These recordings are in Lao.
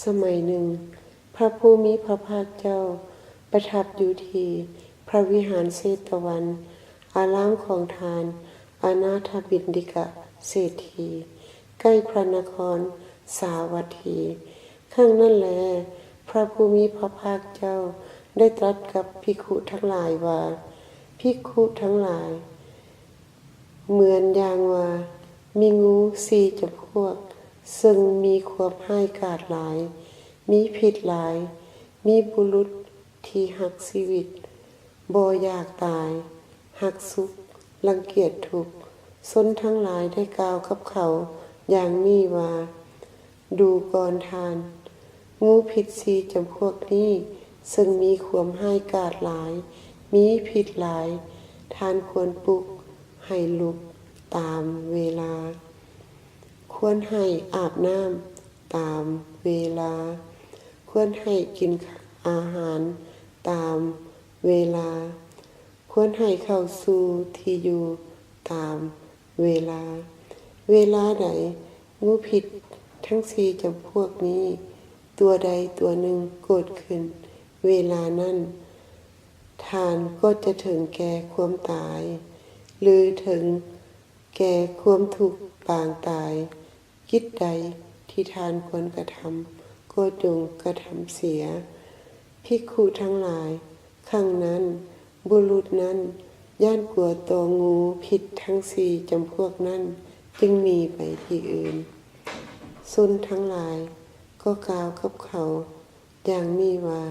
ສະໄໝໜຶ່ງ, ພະຜູ້ມີພະພາກເຈົ້າປະທັບຢູ່ທີ່ພະວິຫານເຊຕະວັນ, ອາລາມຂອງທ່ານອະນາຖະບິນດິກະເສດຖີ, ໃກ້ພະນະຄອນສາວັດຖີ. ຄັ້ງນັ້ນແລ, ພະຜູ້ມີພະພາກເຈົ້າໄດ້ຕລັດກັບພິກຂຸທັງຫຼາຍວ່າ, ພິກຂຸທັງຫຼາຍ, ເໝືອນຢ່າງວ່າມີງູສີ່ຈຳພວກ, ເຊິ່ງມີຄວາມຮ້າຍກາດຫຼາຍ, ມີພິດຫຼາຍ, ມີບຸລຸດທີ່ຮັກຊີວິດ, ບໍ່ຢາກຕາຍ, ຮັກສຸກ, ລັງກຽດທຸກ, ຊົນທັງຫຼາຍໄດ້ກ່າວກັບເຂົາຢ່າງນີ້ວ່າ, ດູກ່ອນທ່ານ, ງູພິດສີ່ຈຳພວກນີ້, ເຊິ່ງມີຄວາມຮ້າຍກາດຫຼາຍ, ມີພິດຫຼາຍ, ທ່ານຄວນປຸກໃຫ້ລຸກຕາມເວລາ, ຄວນໃຫ້ອາບນ້ຳຕາມເວລາ, ຄວນໃຫ້ກິນອາຫານຕາມເວລາ, ຄວນໃຫ້ເຂົ້າສູ່ທີ່ຢູ່ຕາມ ເວລາ, ເວລາໃດງູພິດທັງສີ່ຈຳພວກນີ້ ຕົວໃດຕົວໜຶ່ງເກີດຂຶ້ນ, ເວລານັ້ນທ່ານກໍຈະເຖິງແກ່ຄວາມຕາຍ, ຫຼື ເຖິງແກ່ຄວາມທຸກປາງຕາຍ. ກິດໃດທີ່ທ່ານຄວນກະທຳ, ກໍຈົ່ງກະທຳເສຍ. ພິກຂຸທັງຫຼາຍ, ຄັ້ງນັ້ນ ບຸລຸດນັ້ນຢ້ານກົວຕໍ່ງູພິດທັງສີ່ຈຳພວກນັ້ນ, ຈຶ່ງໜີໄປທີ່ອື່ນ. ຊົນທັງຫຼາຍກໍກ່າວກັບເຂົາຢ່າງນີ້ວ່າ,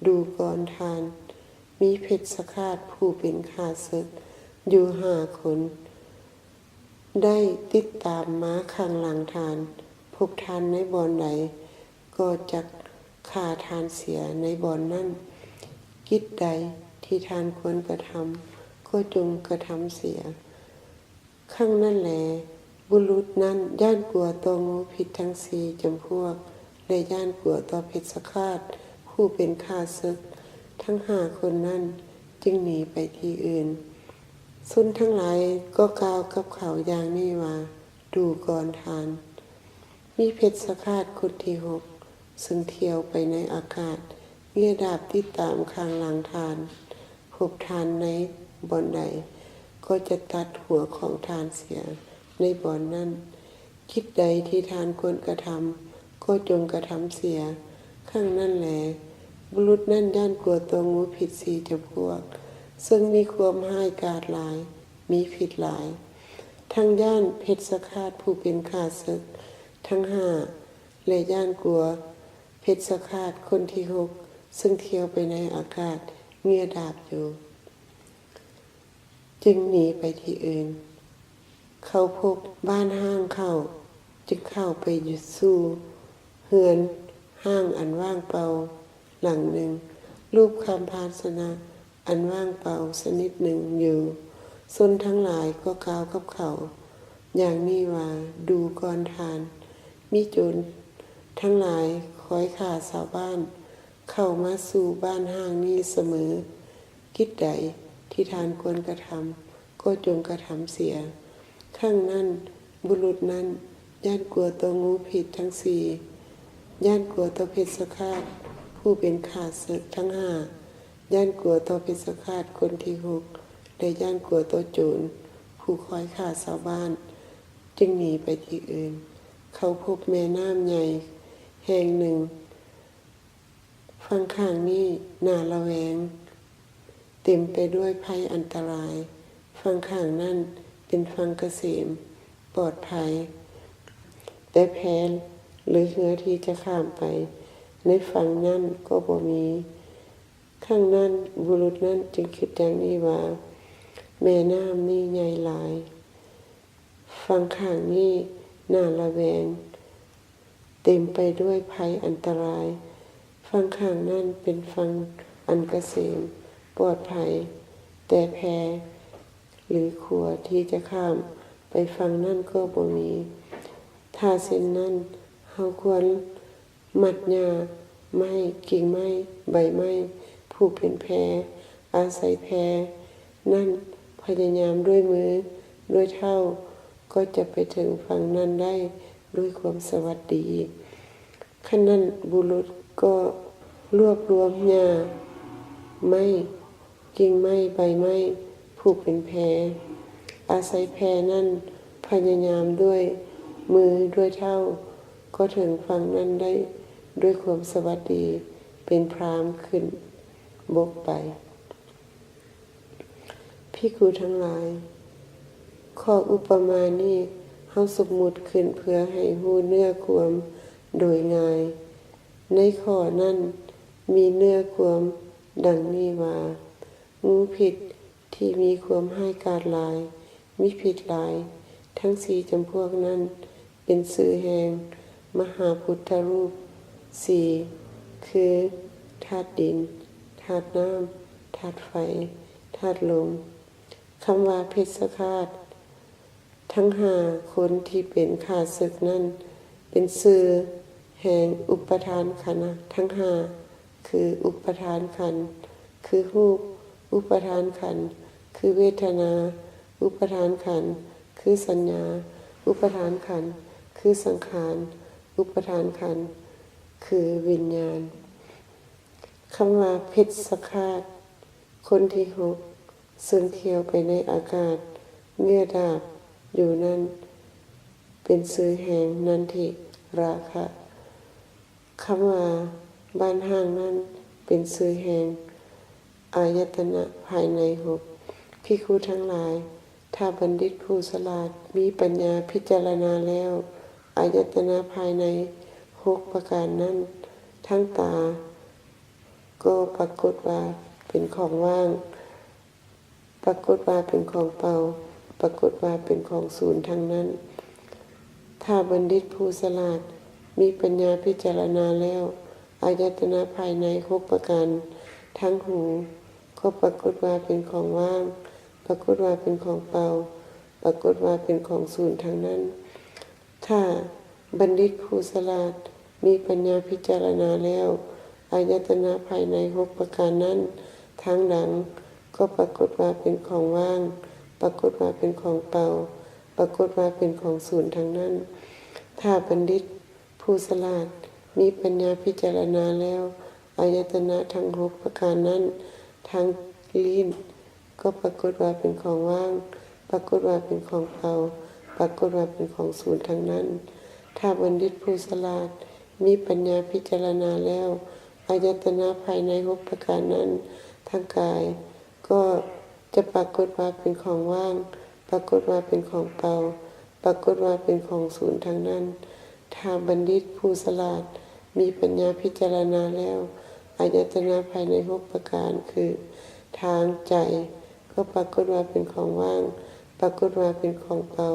ດູກ່ອນທ່ານ, ມີເພັດຊະຄາດຜູ້ເປັນຂ້າເສິກຢູ່ຫ້າຄົນ ໄດ້ຕິດຕາມມາຂ້າງຫຼັງທ່ານ, ພົບທ່ານໃນບ່ອນໃດ ກໍຈັກຂ້າທ່ານເສຍໃນບ່ອນນັ້ນ. ກິດໃດທີ່ທ່ານຄວນກະທຳ, ກໍຈົ່ງກະທຳເສຍ. ຄັ້ງນັ້ນແລ, ບຸລຸດນັ້ນຢ້ານກົວຕໍ່ງູພິດທັງສີ່ຈຳພວກ ແລະ ຢ້ານກົວຕໍ່ເພັດຊະຄາດຜູ້ເປັນຂ້າເສິກທັງຫ້າຄົນນັ້ນ, ຈຶ່ງໜີໄປທີ່ອື່ນ. ຊົນທັງຫຼາຍກໍກ່າວກັບເຂົາຢ່າງນີ້ວ່າ, ດູກ່ອນທ່ານ. ມີເພັດຊະຄາດຄົນທີຫົກ ເຊິ່ງທ່ຽວໄປໃນອາກາດ, ເງື້ອດາບຕິດຕາມຂ້າງຫຼັງທ່ານ, ພົບທ່ານໃນບ່ອນໃດ, ກໍຈະຕັດຫົວຂອງທ່ານເສຍໃນບ່ອນນັ້ນ. ກິດໃດທີ່ທ່ານຄວນກະທຳ, ກໍຈົ່ງກະທຳເສຍ. ຄັ້ງນັ້ນແລ, ບຸລຸດນັ້ນຢ້ານກົວຕໍ່ງູພິດສີ່ຈຳພວກ, ເຊິ່ງມີຄວາມຮ້າຍກາດຫຼາຍ, ມີພິດຫຼາຍ, ທັງຢ້ານເພັດຊະຄາດຜູ້ເປັນຂ້າເສິກທັງຫ້າ ແລະ ຢ້ານກົວເພັດຊະຄາດຄົນທີຫົກ ເຊິ່ງທ່ຽວໄປໃນອາກາດເງື້ອດາບຢູ່, ຈຶ່ງໜີໄປທີ່ອື່ນ. ເຂົາພົບບ້ານຮ້າງເຂົາ, ຈຶ່ງເຂົ້າໄປຢູ່ສູ່ເຮືອນຮ້າງອັນວ່າງເປົ່າຫຼັງໜຶ່ງ, ລູບຄຳພາຊະນະ ອັນວ່າງເປົ່າຊະນິດໜຶ່ງຢູ່. ຊົນທັງຫຼາຍກໍກ່າວກັບເຂົາຢ່າງນີ້ວ່າ, ດູກ່ອນທ່ານ, ມີໂຈນທັງຫຼາຍຄອຍຂ້າຊາວບ້ານເຂົ້າມາສູ່ບ້ານຮ້າງນີ້ສະເໝີ. ກິດໃດທີ່ທ່ານຄວນກະທຳ, ກໍຈົ່ງກະທຳເສຍ. ຄັ້ງນັ້ນ, ບຸລຸດນັ້ນຢ້ານກົວຕໍ່ງູພິດທັງສີ່, ຢ້ານກົວຕໍ່ເພັດຊະຄາດຜູ້ເປັນຂ້າເສິກທັງຫ້າ, ຢ້ານກົວຕໍ່ເພັດຊະຄາດຄົນທີຫົກ ແລະ ຢ້ານກົວຕໍ່ໂຈນຜູ້ຄອຍຂ້າຊາວບ້ານ, ຈຶ່ງໜີໄປທີ່ອື່ນ. ເຂົາພົບແມ່ນ້ຳໃຫຍ່ແຫ່ງໜຶ່ງ, ຝັ່ງຂ້າງນີ້ໜ້າລະແວງ, ເຕັມໄປດ້ວຍໄພອັນຕະລາຍ. ຝັ່ງຂ້າງນັ້ນເປັນຝັ່ງກະເສມ, ປອດໄພ, ແຕ່ແພ ຫຼື ເຮືອທີ່ຈະຂ້າມໄປໃນຝັ່ງນັ້ນກໍບໍ່ມີ. ຄັ້ງນັ້ນ, ບຸລຸດນັ້ນຈຶ່ງຄິດຢ່າງນີ້ວ່າ, ແມ່ນ້ຳນີ້ໃຫຍ່ຫຼາຍ, ຝັ່ງຂ້າງນີ້ໜ້າລະແວງ, ເຕັມໄປດ້ວຍໄພອັນຕະລາຍ. ຝັ່ງຂ້າງນັ້ນເປັນຝັ່ງອັນກະເສມ, ປອດໄພ, ແຕ່ແພ ຫຼື ຂົວທີ່ຈະຂ້າມໄປຝັ່ງນັ້ນກໍບໍ່ມີ. ຖ້າເຊັ່ນນັ້ນ, ເຮົາຄວນມັດຫຍ້າໄມ້, ກິ່ງໄມ້, ໃບໄມ້ຜູກເປັນແພ, ອາໄສແພນັ້ນພະຍາຍາມດ້ວຍມື, ດ້ວຍເທົ້າ, ກໍຈະໄປເຖິງຝັ່ງນັ້ນໄດ້ດ້ວຍຄວາມສະຫວັດດີ. ຄັນນັ້ນ ບຸລຸດກໍລວບລວມຫຍ້າໄມ້ ກິ່ງໄມ້ ໃບໄມ້ ຜູກເປັນແພ. ອາໄສແພນັ້ນພະຍາຍາມດ້ວຍມືດ້ວຍເທົ້າ ກໍເຖິງຝັ່ງນັ້ນໄດ້ດ້ວຍຄວາມສະຫວັດດີ ເປັນພາມຂຶ້ນບົກໄປ. ພິກຂຸທັງຫຼາຍ, ຂໍ້ອຸປະມານີ້ເຮົາສົມມຸດຂຶ້ນເພື່ອໃຫ້ຮູ້ເນື້ອຄວາມໂດຍງ່າຍ. ໃນຂໍ້ນັ້ນມີເນື້ອຄວາມດັ່ງນີ້ວ່າ, ງູພິດທີ່ມີຄວາມຮ້າຍກາດຫຼາຍ, ມີພິດຫຼາຍ, ທັງສີ່ຈຳພວກນັ້ນ ເປັນຊື່ແຫ່ງມະຫາພຸດທະຮູບສີ່ ຄື ທາດດິນ, ທາດນ້ຳ, ທາດໄຟ, ທາດລົມ. ຄຳວ່າເພັດສະຄາດ ທັງຫ້າຄົນທີ່ເປັນຂ້າເສິກນັ້ນ ເປັນຊື່ແຫ່ງອຸປະທານຂັນທັງຫ້າ ຄື ອຸປະທານຂັນ ຄື ຮູບ, ອຸປະທານຂັນ ຄື ເວທະນາ, ອຸປະທານຂັນ ຄື ສັນຍາ, ອຸປະທານຂັນ ຄື ສັງຂານ, ອຸປະທານຂັນ ຄື ວິນຍານ. ຄຳວ່າເພັດສະຄາດ ຄົນທີຫົກ ເຊິ່ງທ່ຽວໄປໃນອາກາດເຫຍື່ອດາບຢູ່ນັ້ນ ເປັນຊື່ແຫ່ງນັນທິລາຄະ. ຄຳວ່າບ້ານຮ້າງນັ້ນ ເປັນຊື່ແຫ່ງອາຍະຕະນະພາຍໃນຫົກ. ພິກຂຸທັງຫຼາຍ, ຖ້າບັນດິດຜູ້ສະຫຼາດມີປັນຍາພິຈາລະນາແລ້ວ ອາຍະຕະນະພາຍໃນຫົກປະການນັ້ນ ທັງຕາກໍປາກົດວ່າເປັນຂອງວ່າງ, ປາກົດວ່າເປັນຂອງເປົ່າ, ປາກົດວ່າເປັນຂອງສູນທັງນັ້ນ. ຖ້າບັນດິດຜູ້ສະຫຼາດມີປັນຍາພິຈາລະນາແລ້ວ ອາຍະຕະນະພາຍໃນຫົກປະການ ທັງຫູ ກໍປາກົດວ່າເປັນຂອງວ່າງ, ປາກົດວ່າເປັນຂອງເປົ່າ, ປາກົດວ່າເປັນຂອງສູນທັງນັ້ນ. ຖ້າບັນດິດຜູ້ສະຫຼາດມີປັນຍາພິຈາລະນາແລ້ວ ອາຍະຕະນະພາຍໃນຫົກປະການນັ້ນ ທາງຫຼັງກໍປາກົດວ່າເປັນຂອງວ່າງ, ປາກົດວ່າເປັນຂອງເປົ່າ, ປາກົດວ່າເປັນຂອງສູນທັງນັ້ນ. ຖ້າບັນດິດ ຜູ້ສະຫຼາດມີປັນຍາພິຈາລະນາແລ້ວ ອາຍະຕະນະທັງຫົກປະການນັ້ນ ທັງລີ້ນກໍປາກົດວ່າເປັນຂອງວ່າງ, ປາກົດວ່າເປັນຂອງເປົ່າ, ປາກົດວ່າເປັນຂອງສູນທັງນັ້ນ. ຖ້າບັນດິດຜູ້ສະຫຼາດມີປັນຍາພິຈາລະນາແລ້ວ ອາຍະຕະນະພາຍໃນຫົກປະການນັ້ນ ທັງກາຍ ກໍຈະປາກົດວ່າເປັນຂອງວ່າງ, ປາກົດວ່າເປັນຂອງເປົ່າ, ປາກົດວ່າເປັນຂອງສູນທັງນັ້ນ. ຖ້າບັນດິດຜູ້ສະຫຼາດມີປັນຍາພິຈາລະນາແລ້ວ ອາຍະຕະນະພາຍໃນຫົກປະການ ຄື ທາງ, ໃຈ ກໍປາກົດວ່າເປັນຂອງວ່າງ, ປາກົດວ່າເປັນຂອງເປົ່າ,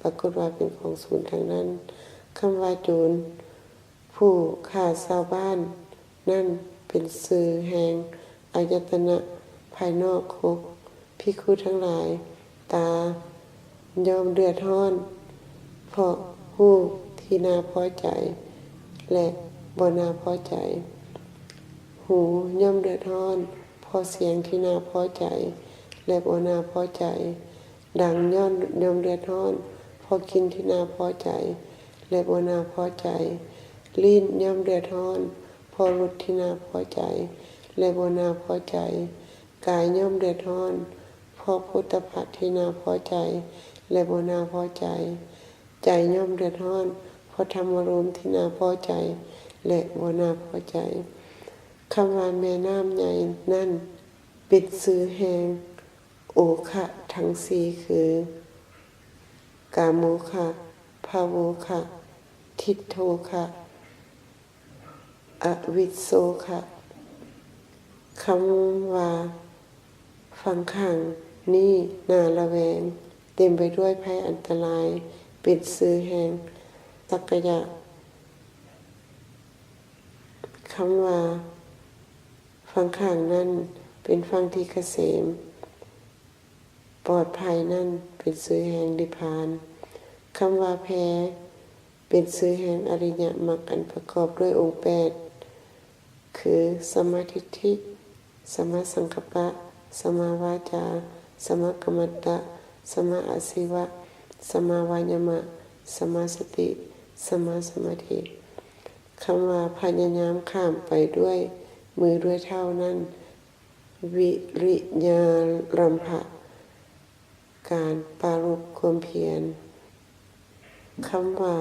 ປາກົດວ່າເປັນຂອງສູນທັງນັ້ນ. ຄຳວ່າໂຈນ ຜູ້ຂ້າຊາວບ້ານນັ້ນເປັນຊື່ແຫ່ງອາຍະຕະນະພາຍນອກຫົກ. ພິກຂຸທັງຫຼາຍ, ຕາຍ່ອມເດືອດຮ້ອນເພາະຮູບທີ່ໜ້າພໍໃຈ ແລະ ບໍ່ໜ້າພໍໃຈ. ຫູຍ່ອມເດືອດຮ້ອນເພາະສຽງທີ່ໜ້າພໍໃຈ ແລະ ບໍ່ໜ້າພໍໃຈ. ດັງຍ່ອມ, ຍ່ອມເດືອດຮ້ອນເພາະກິ່ນທີ່ໜ້າພໍໃຈ ແລະ ບໍ່ໜ້າພໍໃຈ. ລີ້ນຍ່ອມເດືອດຮ້ອນເພາະລົດທີ່ໜ້າພໍໃຈ ແລະ ບໍ່ໜ້າພໍໃຈ. ກາຍຍ່ອມເດືອດຮ້ອນເພາະໂພດຖະພະທີ່ໜ້າພໍໃຈ ແລະ ບໍ່ໜ້າພໍໃຈ. ໃຈຍ່ອມເດືອດຮ້ອນເພາະທຳມາລົມທີ່ໜ້າພໍໃຈ ແລະ ບໍ່ໜ້າພໍໃຈ. ຄຳວ່າແມ່ນ້ຳໃຫຍ່ນັ້ນ ເປັນຊື່ແຫ່ງໂອຄະທັງສີ່ ຄື ກາໂມຄະ, ພະໂວຄະ, ທິດໂທຄະ, ອະວິດໂຊຄະ. ຄຳວ່າຝັ່ງຂ້າງນີ້ໜ້າລະແວງ, ເຕັມໄປດ້ວຍໄພອັນຕະລາຍ, ເປັນຊື່ແຫ່ງສັກກະຍະ. ຄຳວ່າ ຝັ່ງຂ້າງນັ້ນເປັນຝັ່ງທີ່ກະເສມ, ປອດໄພນັ້ນເປັນຊື່ແຫ່ງນິບພານ. ຄຳວ່າແພ ເປັນຊື່ແຫ່ງອະລິຍະມັກອັນປະກອບດ້ວຍອົງແປດ ຄື ສຳມາທິດຖິ, ສຳມາສັງກັບປະ, ສຳມາວາຈາ, ສຳມາກັມມັນຕະ, ສຳມາອາຊີວະ, ສຳມາວາຍາມະ, ສຳມາສະຕິ, ສຳມາສະມາທິ. ຄຳວ່າພະຍາຍາມຂ້າມໄປດ້ວຍມືດ້ວຍເທົ້ານັ້ນ ວິລິຍາລັມພະ ການປາລົບຄວາມພຽນ. ຄຳວ່າ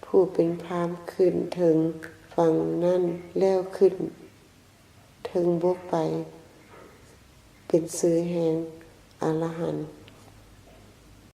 ຜູ້ເປັນພາມຂຶ້ນເທິງຝັ່ງນັ້ນແລ້ວຂຶ້ນເທິງບົກໄປ ເປັນຊື່ແຫ່ງອະລະຫັນ.